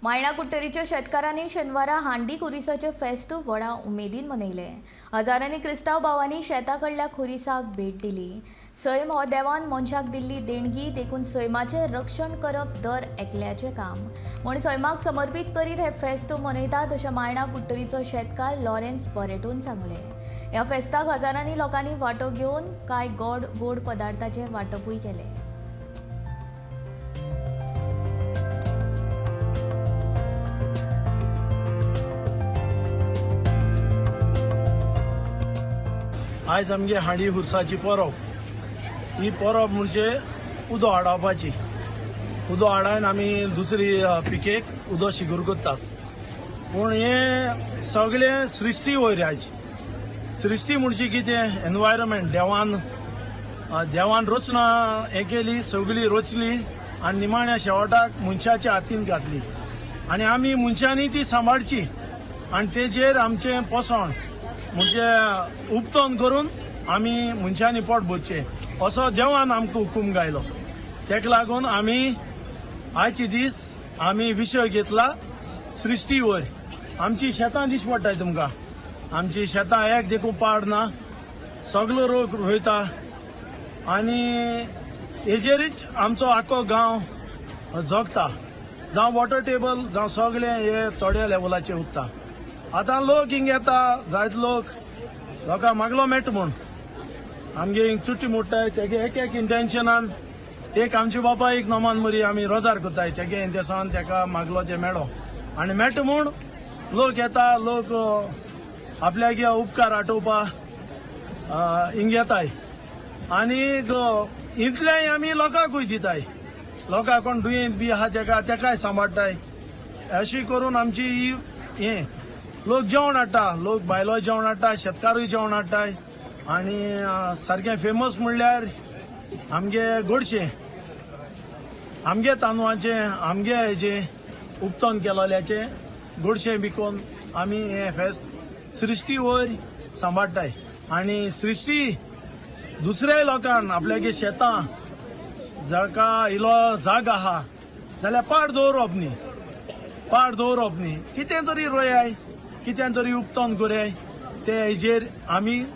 मायणा कुडटरीच्या शेतकारांनी शेनवारा हांडी खुरिसाचे फेस्त व्हडा उमेदीन मनयले. हजारांनी क्रिस्तांव भावांनी शेता कडल्या खुरिसाक भेट दिली. सैम हो देवान मनशाक दिल्ली देणगी, देखून सैमाचें रक्षण करप दर एकल्याचें काम म्हूण सैमाक समर्पीत करीत हे फेस्त मनयतात अशें मायणा कुडटरीचो शेतकार लॉरेन्स बरेटोन सांगलें. ह्या फेस्ताक हजारांनी लोकांनी वांटो घेवन कांय गोड गोड पदार्थाचें वांटपूय केलें. आयज आमगे हांडी खुर्साची परब. ही परब म्हणजे उदो हाडावपाची. उदो हाडायन आमी दुसरी पिकेक उदो शिगूर करतात. पूण हें सगळें सृश्टी वयर. आयज सृश्टी म्हणजे कितें? एनवायरमेंट. देवान देवान रचना हें केली, सगळी रचली आनी निमाण्या शेवटाक मनशाच्या हातीन घातली आनी आमी मनशांनी ती सांबाळची आनी तेजेर आमचें पोसण म्हणजे उपतन करून आमी मनशांनी पोट भरचें असो देवान आमकां हुकूम गायलो. तेका लागून आमी आयचे दीस आमी विशय घेतला सृश्टी वयर. आमची शेतां दिस पडटाय तुमकां. आमची शेतां एक देखून पाड ना, सगलो रोग रोयता आनी हेजेरीच आमचो आख्खो गांव जगता. जावं वॉटर टेबल जावं सगळें हे थोड्या लेवलाचेर उरता. आतां लोक हिंग येता, जायते लोक, लोकांक मागलो मेळटा म्हूण आमगे हिंग चुट्टी मोडटाय. तेगे एक एक इंटेन्शनान एक आमचे बापाय एक नमान मरी आमी रोजार करताय. तेगे इंतेसान तेका मागलो ते मेळो आनी मेळटा म्हूण लोक येता. लोक आपल्यागे उपकार आठोवपा हिंग येताय आनी इतलेंय आमी लोकांकूय दिताय. लोकांक कोण दुयेंत बी आहा तेका तेकाय सांबाळटाय. अशी करून आमची ही हें लोक जेवण हाडटा, लोक बायलो जेवण हाडटा, शेतकारूय जेवण हाडटाय. आनी सारकें फेमस म्हणल्यार आमगे गोडशें, आमगे तांदळाचें, आमगे हेजें उपतन केलोल्याचें गोडशें विकून आमी हें फेस्त सृश्टी वयर सांबाळटाय. आनी सृश्टी दुसऱ्याय लोकांक आपल्यागे शेतां जाका इलो जाग आहा जाल्यार पाड दवरप न्ही, पाड दवरप न्ही. कितें तरी रोयाय, कितें तरी उपतन करयाय, ते हेजेर आमी